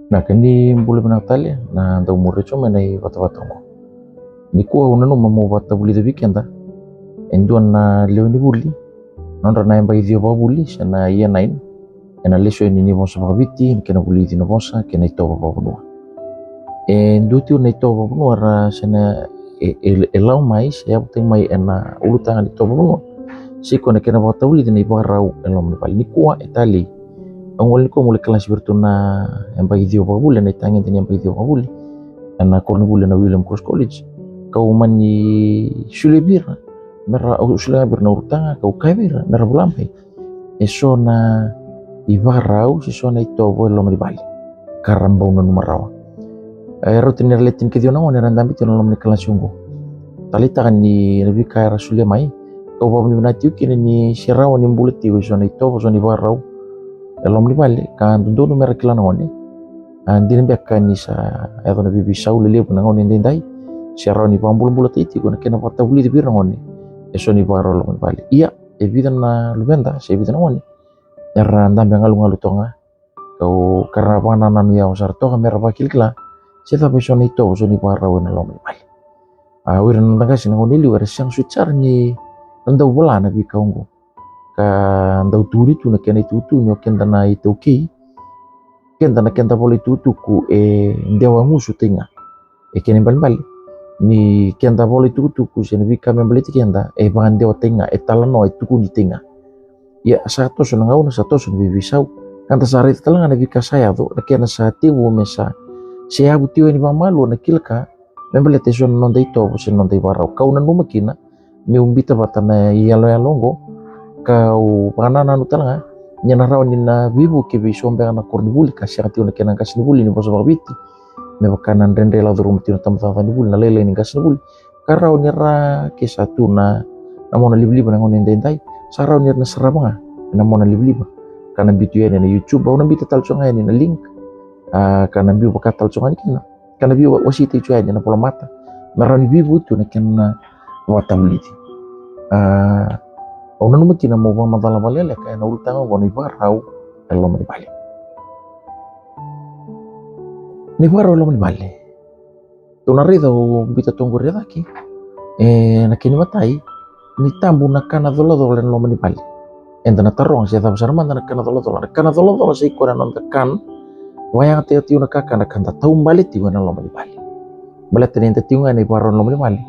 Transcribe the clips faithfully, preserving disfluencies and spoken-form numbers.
Na ka ni bula vinaka tale na dau muri tiko mai na ivatavata oqo. Nikua au nanuma mo vatavulica vei keda e dua na lewe ni vuli, nodra na yabaki ciwa vakavuli se na year nine, ena lesoni ni vosa vakaviti, na kena vulici na vosa kei na itovo vakavanua. E dua tiko na itovo vakavanua ra se na e, e, e lau mai se yavutaki mai ena ulutaga ni itovo vakavanua. Se koya na kena vakatavulici na ivakarau e loma ni vale. Nikua e talei. Au gole nikua mo lai kalasi vei iratou na yabaki ciwa vakavuli, ena itagede ni yabaki ciwa vakavuli ena koronivuli na William Cross College. Kau mani solia vei ira mera, au solia ga vei ira na ulutaga, kau kaya vei ira mera vola mai e so na ivakarau se so na itovo e loma ni vale ka ra bau nanuma rawa. E rauta ni ra le tinikaciwa na gone era dabe tiko ena loma ni kalasi oqo. Taleitaka ni na veika era solia mai, kau vakavinavinaka tiko kina ni se rawa ni bula tiko e so na itovo, so na ivakarau e loma ni vale ka dodonu mera kila na gone. A dina beka ni sa yaco na veiveisau lelevu na gauna edaidai, se rawa ni vakabulabulataki tiko na kena vakatavulici vei ira na gone e so na ivakarau e loma ni vale. Ia e vica na luveda se vica na gone era dabe galugalu toka ga, kau ka ra vakanananu yawa sara toka mera vakilakila se cava e so na itovo, so na ivakarau ena loma ni vale. A o ira na noda qase na gauna e liu era sega soti sara ni na dau vola na veika oqo, ka dau tukuni tu na kena itukutuku ni o keda na iTaukei, keda na keda vola itukutuku e dewa gusutaki ga. E kena ibalebale ni keda vola itukutuku se na veika me baleti keda e vakadewataki ga, e talanoa, e tukuni tiko ga. Ia sa toso na gauna, sa toso na veiveisau, ka da sa raica tale ga na veika sa yaco, na kena sa tekivu me sa seyavu tiko yani vakamalua na kila ka me baleta e so na noda itovo se na noda ivakarau. Kau nanuma kina meu biuta vata na iyaloyalo oqo, kau vakanananu tale ga ni na rawa ni na veivuke vei so beka na koronivuli ka sega tiko na kena qasenivuli ni vosa vakaviti, me vaka na dredre lako curuma tiko na tabacakacaka ni vuli, na lailai ni qasenivuli, ka rawa ni ra, ke sa tu na, na mona livaliva na gauna edaidai, sa rawa ni ra na sarava ga ena mona livaliva, ka na biu tu yani ena YouTube. Au na biuta tale tiko ga yani na link, a, ka na biu vaka tale tiko ga yani kina, ka na veiwaseitaki tiko yani ena volamata, me rawa ni veivuke tu na kena vakatavulici. A, au nanuma kina mo vakamacala vakalekaleka ena ulutaga oqo na ivakarau e loma ni vale. Na ivakarau e loma ni vale. Tou na raica, au biuta toka qori e cake. E, na kena imatai, ni tabu na kana colacola ena loma ni vale. Eda na taroga se cava sara mada na kana colacola. Na kana colacola sai koya na noda kana vakayagataki tiko na kakana ka da taubale tiko ena loma ni vale. Baleta ni da tiko ga ena ivakarau ena loma ni vale,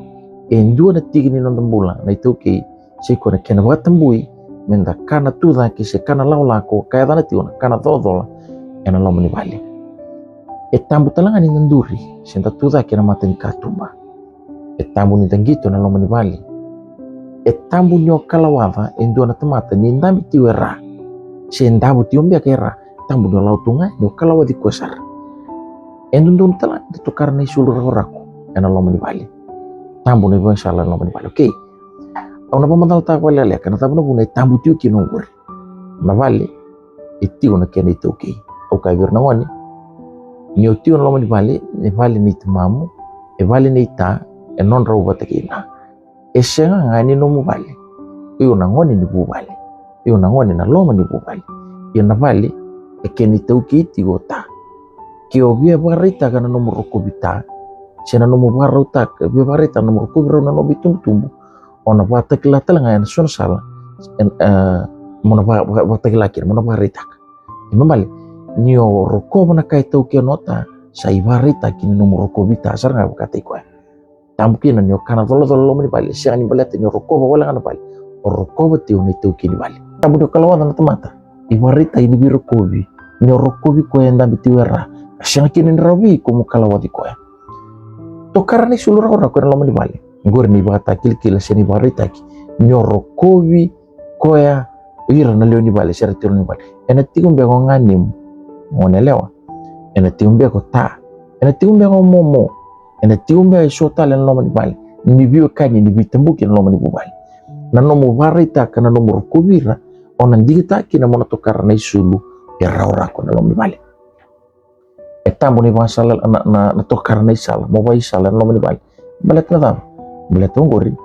e dua na tiki ni noda bula na iTaukei, sai koya na kena vakatabui me da kana tu cake se kana lakolako, ka yacana tiko na kana colacola ena loma ni vale. E tabu tale ga ni da duri se da tu cake ena mata ni katuba. E tabu ni da qito ena loma ni vale. E tabu ni o kalawaca e dua na tamata ni dabe tiko e ra, se davo tiko beka e ra. Tabu ni o lako tu ga ni o kalawaci koya sara. E dodonu tale ga ni da tokara na isulu rakorako ena loma ni vale. Tabu na ivakasala ena loma ni vale. Okei. Au na vakamacalataka vakalekaleka na cava na vuna e tabu tiko kina oqori. Na vale e tiko na kena itaukei. Au kaya vei ira na gone, ni o tiko na loma ni vale, e vale nei tamamu, e vale nei ta, e nodrau vata kei na. E sega ga ni nomu vale. Io na gone ni vuvale. Io na gone na loma ni vuvale. Io na vale e kena itaukei tiko o ta. Ke o via vakaraitaka na nomu rokovi ta, se na nomu vakarautaka, via vakaraitaka na nomu rokovi rau na nomu itubutubu, o na vakatakila tale ga ena so na sala, e, e, mo na va, va, vakatakila kina, mo na vakaraitaka. E mamale, ni o rokova na ka e taukena o ta, sa ivakaraitaki ni nomu rokovi ta sara ga vakataki koya. Tabu kina ni o kana colacola loma ni vale, sega ni baleta ni o rokova wale ga na vale, o rokova tiko na itaukei ni vale. Tabu ni o kalawaca na tamata, ivakaraitaki ni veirokovi, ni o rokovi koya e dabe tiko e ra, ka sega kina ni rawa vei iko mo kalawaci koya. Tokara na isulu rakorako ena loma ni vale. Oqori na ivakatakilakila se na ivakaraitaki ni o rokovi koya, ira na lewe ni vale se ra tiko na lewe ni vale. Ena tiko beka o ganemu, gone yalewa? Ena tiko beka o ta? Ena tiko beka o momo? Ena tiko beka e so tale ena loma ni vale ni veiwekani, ni veitabuki ena loma ni vuvale? Na nomu vakaraitaka, na nomu rokovi ira, o na digitaka kina mo na tokara na isulu e rakorako ena loma ni vale. E tabu na ivakasala, na, na, na tokara na isala, mo vakaisala ena loma ni vale. Baleta na cava? Baleta oqori,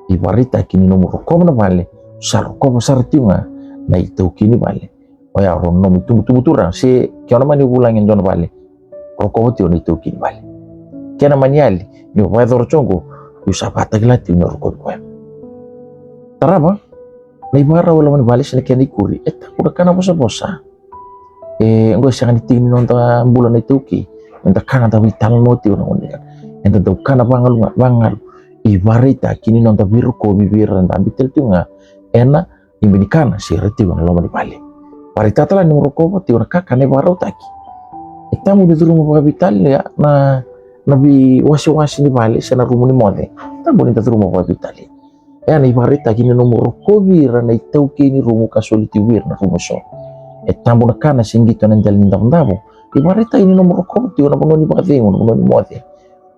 ivakaraitaki ni nomu rokova na vale, sa rokova sara tiko ga na itaukei ni vale. Oya rau na nomu itubutubu turaga, se ke o na mani vulagi e dua na vale, Rokova tiko na itaukei ni vale. Kena mani yali ni o vakayacora tiko oqo, io sa vakatakila tiko ni o rokovi koya. Tarava na ivakarau e loma ni vale se na kena ikuri. E tabu na kana vosavosa. E oqo e sega ni tiki ni noda bula na itaukei. Eda kana da veitalanoa tiko na gone. Eda dau kana vagalu ga, vagalu. Ivakaraitaki ni noda veirokovi vei ira na dabe tale tiko ga ena ibe ni kana se ira tiko ena loma ni vale. Vakaraitaka tale ni rokova tiko na kakana e vakarautaki. E tabu ni curuma vakaveitalia na, na veiwasewase ni vale se na rumu ni moce. Tabu ni da curuma vakaveitalia. E a na ivakaraitaki ni nomu rokovi ira na itaukei ni rumu ka soli tiko vei ira na rumu eso. E tabu na kana se qito ena dela ni davodavo. Ivakaraitaki ni nomu rokova tiko na vanua ni vakacegu, na vanua ni moce.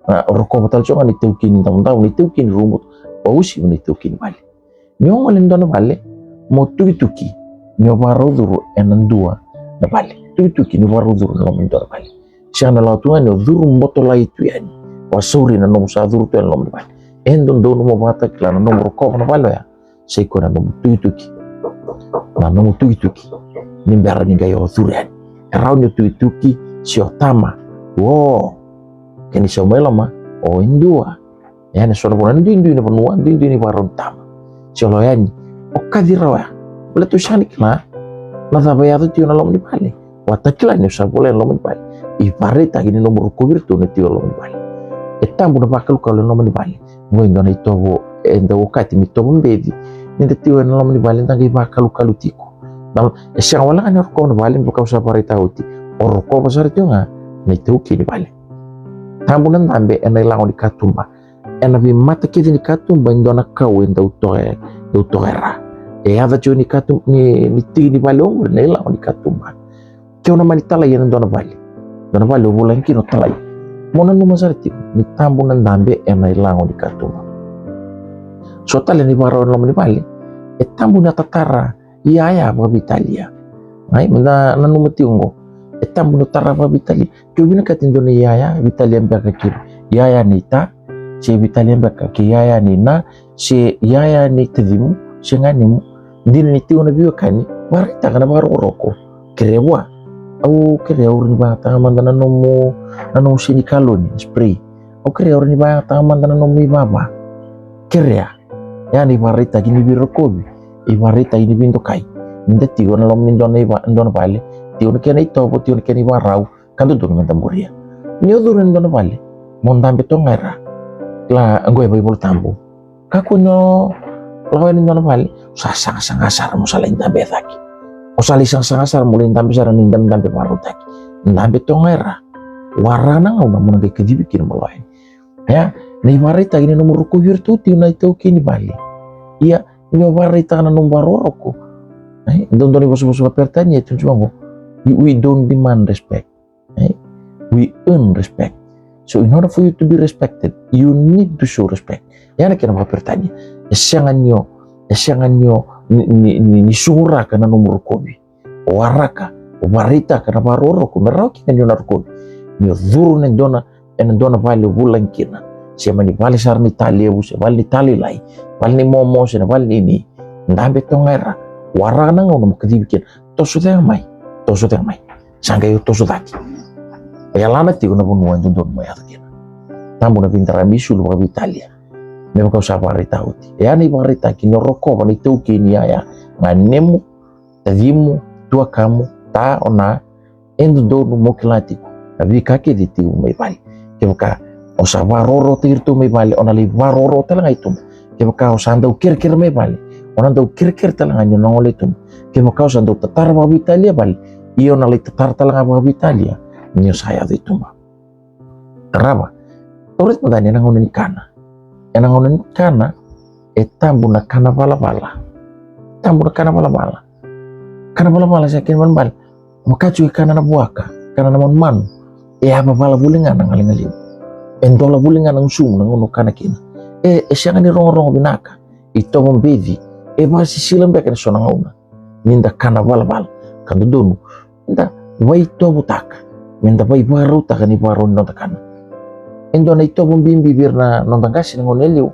A, rokova tale tiko ga na itaukei ni davodavo, na itaukei ni rumu, vakauasivi na itaukei ni vale. Ni o gole ena dua na vale, mo tukituki ni o vakarau curu ena dua na vale. Tukituki ni o vakarau curu ena loma ni dua na vale. Sega na lawa tu ga ni o curu botolai tu yani. Vakasauri na nomu sa curu tu ena loma ni vale. E dodonu mo vakatakila na nomu rokova na vale oya. Sa i koya na nomu tukituki. Na nomu tukituki. Ni bera ni qai o curu yani. E rawa ni o tukituki se o tama. O. Kena isau mai loma. O e dua. E a na so na vanua, duidui na vanua, duidui na ivakarau ni tama. Se o lako yani, o kaci rawa ya. Baleta o sega ni kila na cava e yaco tiko na loma ni vale. Vakatakila ni o sa volai na loma ni vale. Ivakaraitaki ni nomu rokovi iratou na tiko ena loma ni vale. E tabu na vakalukalu ena loma ni vale. Qo e dua na itovo e dau okati me itovo beci. Ni da tiko ena loma ni vale, da qai vakalukalu tiko. Na, e sega wale ga ni rokova na vale, me vaka au sa vakaraitaka oti. O rokova sara tiko ga na itaukei ni vale. Tabu na dabe ena ilago ni katuba. Ena veimata kece ni katuba e dua na kau e dau toka, dau toka e ra. E yaca tiko ni katuba, ni, ni tiki ni vale oqori na ilago ni katuba. Ke o na mani talai ena dua na vale. Dua na vale o vulagi kina o talai. Mo nanuma sara tiko ni tabu na dabe ena ilago ni katuba. So tale na ivakarau ena loma ni vale. E tabu na tatara iyaya vakaveitalia. Ai, meda nanuma tiko oqo. E tabu na tara vakaveitalia. Ke o vinakati e dua na iyaya, veitalia beka kina iyaya nei ta, se veitalia beka kei iyaya nei na, se iyaya nei tacimu, se ganemu. Dina ni tiko na veiwekani, vakaraitaka na vakarokoroko. Kerea vua. Au kerea au rawa ni vayagataka mada na nomu, na nomu senikaloni, spray. Au kerea au rawa ni vayagataka mada na nomu ivava. Kerea. E a na ivakaraitaki ni veirokovi, ivakaraitaki ni veidokai. Ni da tiko ena loma ni dua na iva, dua na vale, tiko na kena itovo, tiko na kena ivakarau, ka dodonu meda muria. Ni o curu ena dua na vale, mo dabe toka ga e ra. Kila, oqo e vakaivolatabu. Kakua ni o lako yani e dua na vale, o sa sagasaga sara mo sa lai dabe e cake. O sa lai sagasaga sara mo lai dabe sara ni dabedabe vakarautaki. Dabe toka ga e ra. Waraka na gauna mo na qai kacivi kina mo lako yani. Ia, na ivakaraitaki ni nomu rokovi iratou tiko na itaukei ni vale. Ia, ni o vakaraitaka na nomu vakarokoroko. E, dodonu ni vosavosa vakaperitania e tukuna tiko vaqo. We, we don't demand respect. E, we earn respect. So in order for you to be respected, you need to show respect. Ia na kena vakaperitania. E sega ni o, e sega ni o, ni, ni, ni, ni suguraka na nomu rokovi. O waraka, o vakaraitaka na vakarokoroko me rawa kina ni o na rokovi. Ni o curu ena dua na, ena dua na vale o vulagi kina. Se mani vale sara ni ta levu, se vale ni ta lailai, vale ni momo, se na vale ni ni. Dabe toka ga e ra. Waraka na gauna mo kacivi kina. Toso cake mai. Toso cake mai. Sa qai o toso cake. E yalana tiko na vanua e dodonu mo yaco kina. Tabu na veidarami isulu vakaveitalia. Me vaka au sa vakaraitaka oti. E a na ivakaraitaki ni o rokova na itaukei ni yaya. Ganemu, tacimu, tuakamu, ta, o na, e dodonu mo kila tiko na veika kece e tiko mai vale. Kevaka o sa vakarokorokotaki iratou mai vale, o na lai vakarokoroko tale ga i tuba. Kevaka o sa dau kerekere mai vale, o na dau kerekere tale ga ni o na gole i tuba. Kevaka o sa dau tatara vakaveitalia vale, ia o na lai tatara tale ga vakaveitalia ni o sa yaco i tuba. Tarava. Taura mada yani ena gauna ni kana. Ena gauna ni kana, e tabu na kana valavala. Tabu na kana valavala. Kana valavala sa kena valavala. Mo kaci o kana na vuaka, kana na manumanu. E a vavala voli ga na galigalimu. E dola voli ga na gusumu na gauna o kana kina. E, e sega ni rogorogo vinaka. Itovo beci. E vakasisila beka ena so na gauna. Ni da kana valavala. Ka dodonu. Da vaitovotaka, me da vaivakarautaka na ivakarau ni noda kana. E dua na itovo bibi vei ira na noda qase na gauna e liu,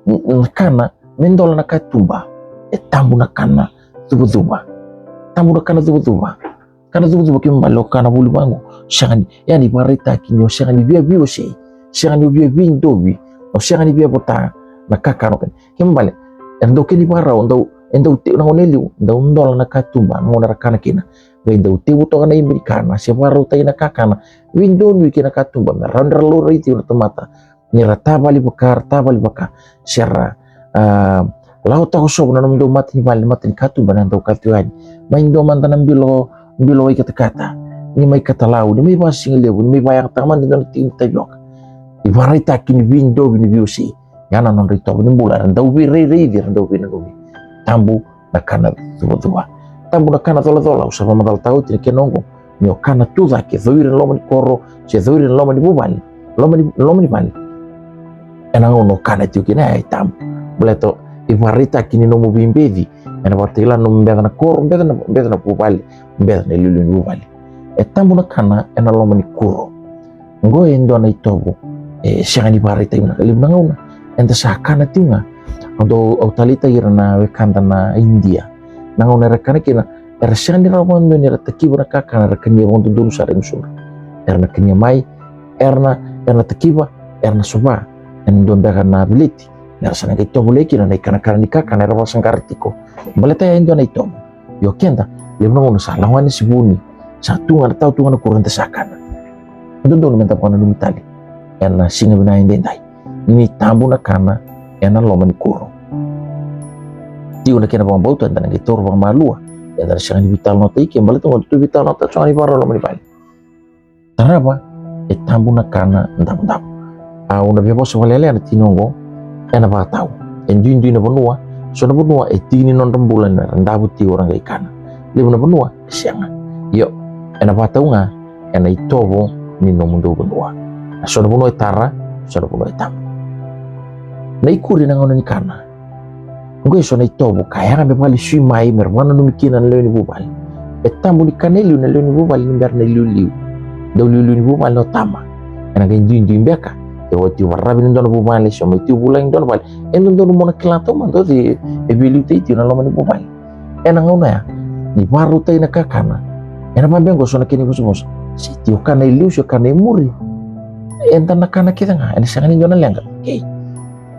n-, na kana, me dola na katuba, e tabu na kana cuvacuva. Tabu na kana cuvacuva. Kana cuvacuva, kena ibalebale o kana voli vaqo, sega ni, ya na ivakaraitaki ni o sega ni via veiwasei, sega ni o via veidovi, o sega ni via vota na kakana o kena. Kena ibalebale e dau kena ivakarau, dau, e dau teu na gauna e liu, dau dola na katuba na gauna era kana kina. Qai dau tevu toka na ibe ni kana se vakarautaki na kakana, veidonui kei na katuba me rawa ni ra laurai tiko na tamata ni ra tavali vaka, ra tavali vaka, se ra, a, lako takosovo na nomudou mata ni vale, mata ni katuba, na dau katu yani. Mai dua mada na bilo, bilo i katakata, ni mai katalau, ni mai vakasigalevu, ni mai vakayagataka mada e dua na tiki ni tavioka. Ivakaraitaki ni veidovi, ni veiwasei. Ya na nodra itovo ni bula, era dau veirairaici, era dau veinanumi. Tabu na kana cuvacuva. Tabu na kana colacola, au sa vakamacalataka oti na kena oqo. Ni o kana tu cake, cowiri na loma ni koro, se cowiri na loma ni vuvale, loma ni, loma ni vale. Ena gauna o kana tiko kina, e tabu. Baleta ivakaraitaki ni nomu veibeci ena vakatakila na nomu beca na koro, beca na, beca na vuvale, beca na iliuliu ni vuvale. E tabu na kana ena loma ni kuro. Oqo e dua na itovo e sega ni vakaraitaki vinaka. Levu na gauna eda sa kana tiko ga. Au dau, au taleitaki ira na wekada na Idia. Na gauna era kana kina, era sega ni rawa vakadua ni ra takiva na kakana, era kania vakadodonu sara e gusudra. Era na kania mai, era na, era na takiva, era na sova ena dua beka na veleti. Era sa na qai tovolea kina na ikanakana ni kakana era vakasaqara tiko. Baleta ya e dua na itovo. Io keda, levu na gauna sa lako yani se vuni, sa tu ga na tau tu ga na kuro, eda sa kana. Dodonu meda vakananumi tale ena siga vinaka edaidai ni tabu na kana ena loma ni kuro. Tiko na kena vakabauta, eda na qai taura vakamalua, eda na sega ni veitalanoataki, baleta ga tu veitalanoataki so ga ni vakarau loma ni vale. Tarava, e tabu na kana davodavo. Au na via vosa vakalailai ena tikina oqo, ena vakatau. E duidui na vanua, so na vanua e tiki ni nodra bula ni ra davo tiko ra qai kana. Levu na vanua e sega. Io, ena vakatau ga ena itovo ni nomudou vanua. Na so na vanua e tara, so na vanua e tabu. Na ikuri na gauna ni kana. Oqo e so na itovo ka yaga me vakalesui mai me ra vakananumi kina na lewe ni vuvale. E tabu ni kana e liu na lewe ni vuvale ni bera na iliuliu. Dau iliuliu ni vuvale o tama. Ena qai duidui beka e oti o vakararavi ni dua na vuvale, se o mai tiko vulagi dua na vale. E dodonu mo na kila taumada o cei e veiliutaki tiko na loma ni vuvale. Ena gauna ya, ni vakarautaki na kakana, ena vakabe oqo so na kena ivosavosa. Se tiko kana e liu se kana e muri, eda na kana kece ga, ena sega ni dua na leqa. Okei.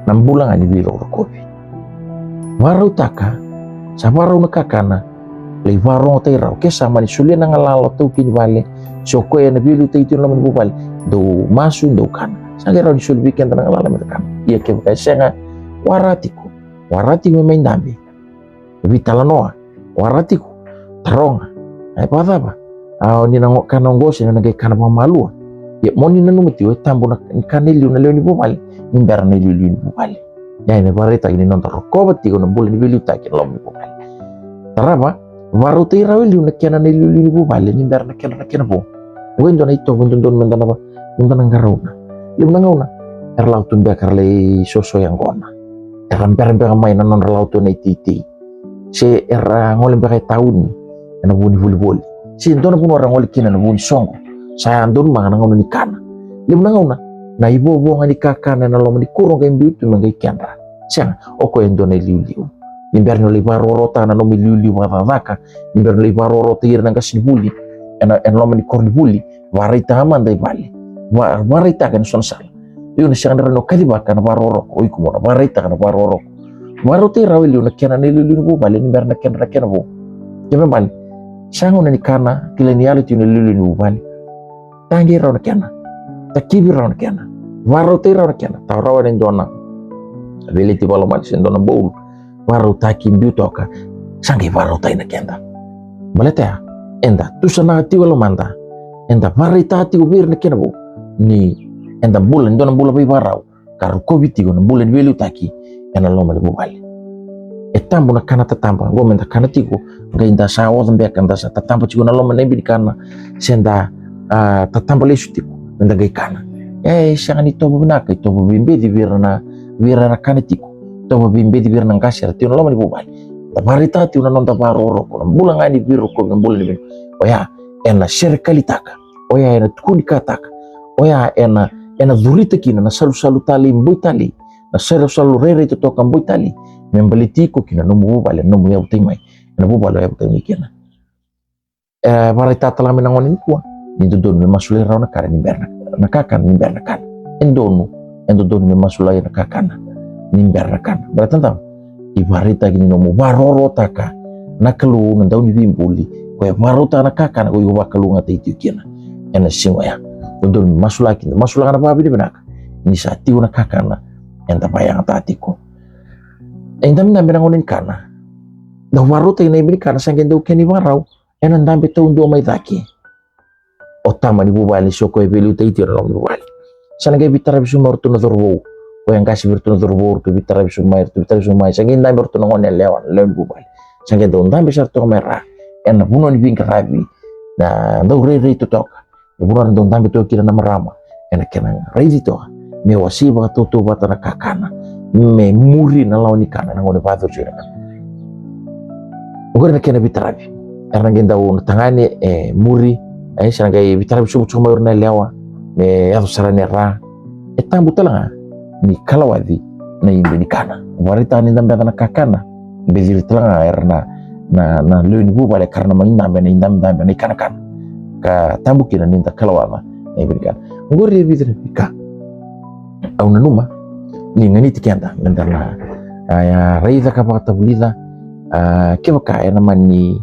Na bula ga ni veirokorokovi. Vakarautaka, sa vakarau na kakana, lai vakarogotaki rau. Ke sa mani solia na galala o taukei ni vale, se o koya ena veiliutaki tiko na loma ni vuvale, dou masu, dou kana. Sa qai rawa ni soli vei keda na galala meda kana. Ia kevaka e sega, waraka tiko. Waraka tiko me mai dabe. Veitalanoa, waraka tiko, taroga. E vakacava? A, o ni na kana oqo se ni na qai kana vakamalua. Ia mo ni nanuma tiko, e tabu na kana e liu na lewe ni vuvale ni bera na iliuliu ni vuvale. Ia ena vakaraitaki ni noda rokova tiko na bula ni veiliutaki ena loma ni vuvale. Tarava, vakarautaki rau e liu na kena na iliuliu ni vuvale ni bera na kedra na kena vo. Oqo e dua na itovo e dodonu meda na, meda na qarauna. Levu na gauna era lako tu beka era lai soso yaqona. Era bera beka mai na nodra lako tu ena iteitei. Se era gole beka e tauni ena vu ni volivoli. Se dua na vanua era gole kina ena vu ni soqo. Sa ya donumaka na gauna ni kana. Levu na gauna na ivovoga ni kakana ena loma ni kuro qai biu tu me qai kedra. Sega, o koya e dua na iliuliu. Ni bera ni o lai vakarokorokotaka na nomu iliuliu vakacakacaka, ni bera ni o lai vakarokorokotaki ira na qasenivuli ena, ena loma ni koronivuli, vakaraitaka mada i vale. Va, vakaraitaka ena so na sala. Io, na sega ni rawa ni o kacivaka na vakarokoroko, o iko mo na vakaraitaka na vakarokoroko. Vakarautaki rau e liu na kena na iliuliu ni vuvale ni bera na kedra na kena vo. Kena ibalebale, sa gauna ni kana, kila ni yalo tiko na iliuliu ni vuvale. Taqei rau na kena. Takivi rau na kena. Vakarautaki rau na kena. Tau rau ena dua na veleti vakalomani se dua na bowl. Vakarautaki, biu toka. Sa qai vakarautaki na keda. Baleta ya, eda tusanaka tiko e lomada. Eda vakaraitaka tiko vei ira na kena vo. Ni eda bula, e dua na bula veivakarau. Ka rokovi tiko na bula ni veiliutaki ena loma ni vuvale. E tabu na kana tataba, oqo meda kana tiko, qai da sa oca beka, da sa tataba tiko na loma na ibe ni kana, se da, a, tataba lesu tiko, meda qai kana. E, sega ni tovo vinaka, itovo veibeci vei ira na, vei ira era kana tiko, itovo veibeci vei ira na qase era tiko na loma ni vuvale. Da vakaraitaka tiko na noda vakarokoroko, na bula ga ni veirokovi, na bula ni vei. Oya, ena serekalitaka, oya ena tukunikataka, oya ena, ena curita kina na salusalu talei, boi talei, na salusalu rairai totoka, boi talei, me baleti iko kina nomu vuvale, nomu yavutaki mai ena vuvale o yavutaki mai kina. E vakaraitaka tale ga mai na gone nikua ni dodonu me masulaki rawa na kana ni bera na, na kakana ni bera na kana. E donu, e dodonu me masulaki na kakana ni bera na kana. Baleta na cava? E vakaraitaki ni nomu vakarorotaka na Kalou na Dauniveibuli, ko e vakarautaka na kakana ko iko vakalougatataki tiko kina ena siga oya. Dodonu me masulaki, masulaka na vakavinavinaka ni sa tiko na kakana eda vakayagataka tiko. E dabedabe na gauna ni kana. Dau vakarautaki na ibe ni kana, sa qai dau kena ivakarau ena dabe taudua mai cake. O tama ni vuvale se o koya e veiliutaki tiko na nona vuvale, sa na qai veitaravi sobu mai o ratou na cauravou. Koya e qase vei iratou na cauravou, ratou veitaravi sobu mai, ratou veitaravi sobu mai, sa qai dabe o ratou na gone yalewa, na lewe ni vuvale. Sa qai dau dabe sara toka mai ra ena vanua ni veiqaravi, na dau rairai totoka. Na vanua era dau dabe toka kina na marama ena kena raici toka me wasei vakatautauvata na kakana, me muri na lawa ni kana ena gauna e vakayacori tiko na kana. Oqori na kena veitaravi. Era na qai dau na tagane e muri, e, sa na qai veitaravi sobu tiko mai o ira na yalewa me yaco sara ni ra. E tabu tale ga ni kalawaci na ibe ni kana. Vakaraitaka ni dabeca na kakana, beci ira tale ga era na, na, na lewe ni vuvale ka ra na mani dabe na idabedabe na ikanakana. Ka tabu kina ni da kalawaca na ibe ni kana. Oqori e vica na veika au nanuma ni ganiti keda me da na, a, raica ka vakatavulica. A, kevaka ena mani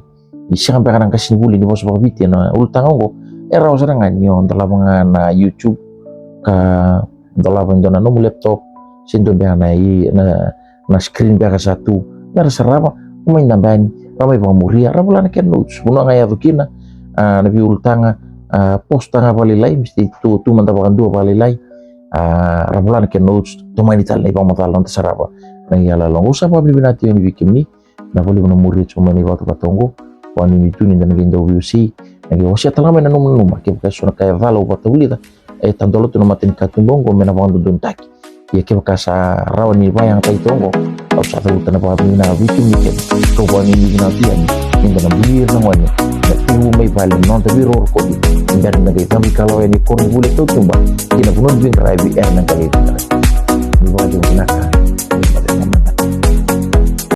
sega beka na qasenivuli ni vosa vakaviti ena ulutaga oqo, e rawa sara ga ni o dolava ga na YouTube, ka dolava e dua na nomu laptop, se dua beka na i, na, na screen beka sa tu, me ra sarava, ra mai dabe yani, ra mai vakamuria, ra vola na kena notes, vanua ga e yaco kina, a, na veiulutaga, a, post ga vakalailai, mistake tu, tu mada vakadua vakalailai, a, ra vola na kena notes, tomani tale na ivakamacala, da sarava na iyaloyalo oqo. Au sa vakavinavinaka tiko yani vei kemuni na vakalevu na muri tiko mai na ivatavata oqo. Vakanuinui tu ni da na qai dau veiwasei, na qai wasea tale ga mai na nomu nanuma, kevaka e so na ka e cala au vakatavulica, e tadola tu na matanikatuba oqo me na vakadodonutaki. Ia kevaka sa rawa ni vakayagataki toka oqo, au sa cavuta na vakavinavinaka vei kemuni kece. Kau vakanuinui vinaka tu yani ni da na buli ira na gone na tekivu mai vale na noda veirokorokovi, ni bera ni da qai cabe ikalawa yani e koronivuli e tautuba ki na vanua ni veiqaravi era na qai veiqaravi. Ni vakacegu vinaka.